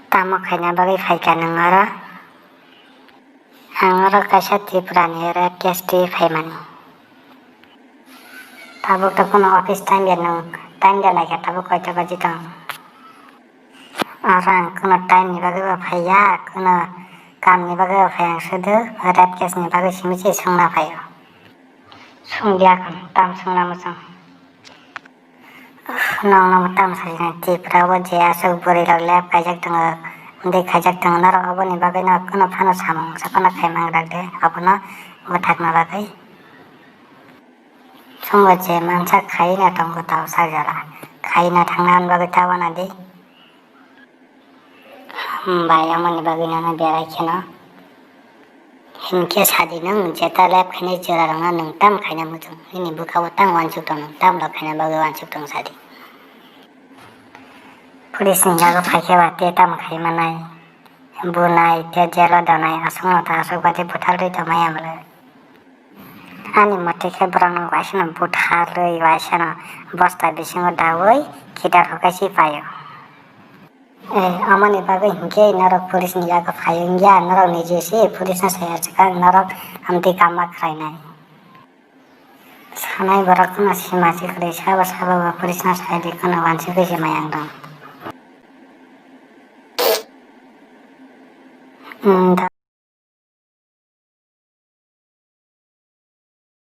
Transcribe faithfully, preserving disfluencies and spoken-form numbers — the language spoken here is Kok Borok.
Tamo khaina bagwi phaikha nwng oro? Ang oro kaisa Tripura ni rape case twi phaimani. Tabuk to kuno office time ya nwng, time ya naikha tabuk koita baji tong. Oro ang kuno time ni bagwi bo phaiya, kuno kam ni bagwi bo phaiya, ang sudu rape case ni bagwi simi se songna phaio. Songdi akon, tam songna muchung. Nokno tam sajani Tripura o je aswk bwrwi rok lep kaijak tongo, de khaijak tongo, norok oboni bagwi no kuno phano samung sa phano khaimang rak de, obono bwthakna bagwi. Chwngbo je mansa khai na tongo tao sajala, khai na thangna bagwi ta wana di. Hambai, amoni bagwi nono berai kheno. Hinkhe sadi nwng jeta lep khainai jora rokno nwng tam khaina muchung. Nini bwkha o tang uansuk tong nwng tam rok khaina bagwi uansuk tong sadi. Police ni yago phaikhe ba te tam khai manai. Bunai te jelo donai aswk no ta aswk bade butharwi tongmaya mwlwi. Ani mote khe borokno waisano butharwi waisano bosta bisingo daui kidar hokai si paio. Eh, amoni bagwi hinkhe norok police ni yago phai wngya, norok ni jesi police no sai achukha, norok amtwi kama khwlainai. Sanai borok no sima si kwrwi sabo sabo bo police no sai di, kono wansugwi se mayang dong. Hmm,